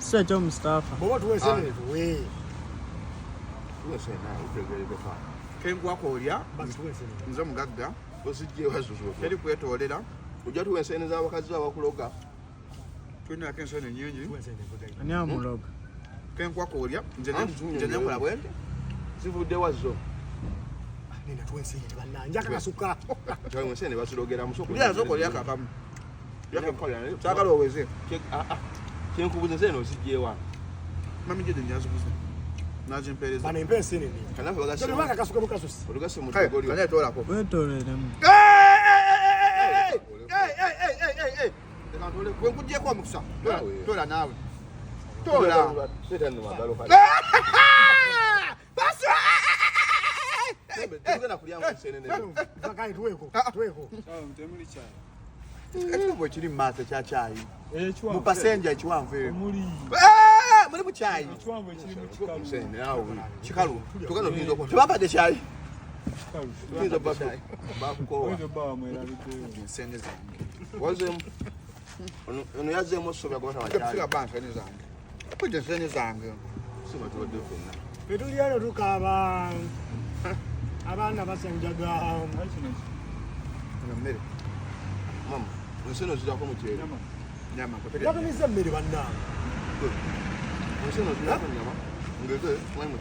Si ekyo Mustafa. Bw'oba tuwa ensenene tuwe. Tuwa ensenene naawe, otegeerekeka. Kenkuwako olya. Basi tuwe ensenene. Nze mugagga. Ozijja ewazuzu. Teri kwetoolera. Ojja tuwa ensenene z'abakazi abakuloga. Tulinako ensenene nyingi. Tuwe ensenene nkwegayirira. Ani amuloga? Kenkuwako olya. Nze Anti ne- tunyonyola. nze nenkola bwenti. Zivudde wa zo? Nena tuwe ensenene bannange. Njaka kasuka. Kyawe ensenene bazirogera mu soko. Lya soko olya kakamu. Lya naye. Saagala oweze. Kyenkubuza ensenene ozijja ewa? Mami Jede njazibuze. Nazimpeereza. Bano empa ensenene. Kanaffe bagase. Toli baka kasuka bukasusi. Olugase mu Kale, ddogo lyo. kale toolako. Weetooloremu. Leka ntooleko. Gwe nkuggyeko omukisa. Toola, Naawe. toola naawe. Toola. Leeta nno magalo kale. Tugenda kulyamu ensenene. Kale tuweeko. Tuweeko. Temuli kyayi. Ekikubo ekiri mu maaso ekya kyayi. Mu Ekiwanvu. pasenja ekiwanvu eyo. Omuli. Eh, mulimu kyayi. Ekiwanvu ekirimu kikalu. Ensenene naawe. Kikalu. Tugenda tuyinza okuba. Tebampadde kyayi. Kikalu. Tuyinza okuba bakukoowa. Oyinza obba wamwerabiddeyo. Ensene zange. Wazeemu. Ono yazzeemu osobya kuba tawa Siga ba nsene zange. Kwita ensene zange. Sima tubadde ffenna. Ffe tuli eno tukaaba. Abaana basenjaga. Naye kino Eno mmere. Mama, ensenene ozirako muceere. nyama. Nyama. Batumizza emmere bannange. Ensenene ozirako nyama. Ngeze, tumanyi.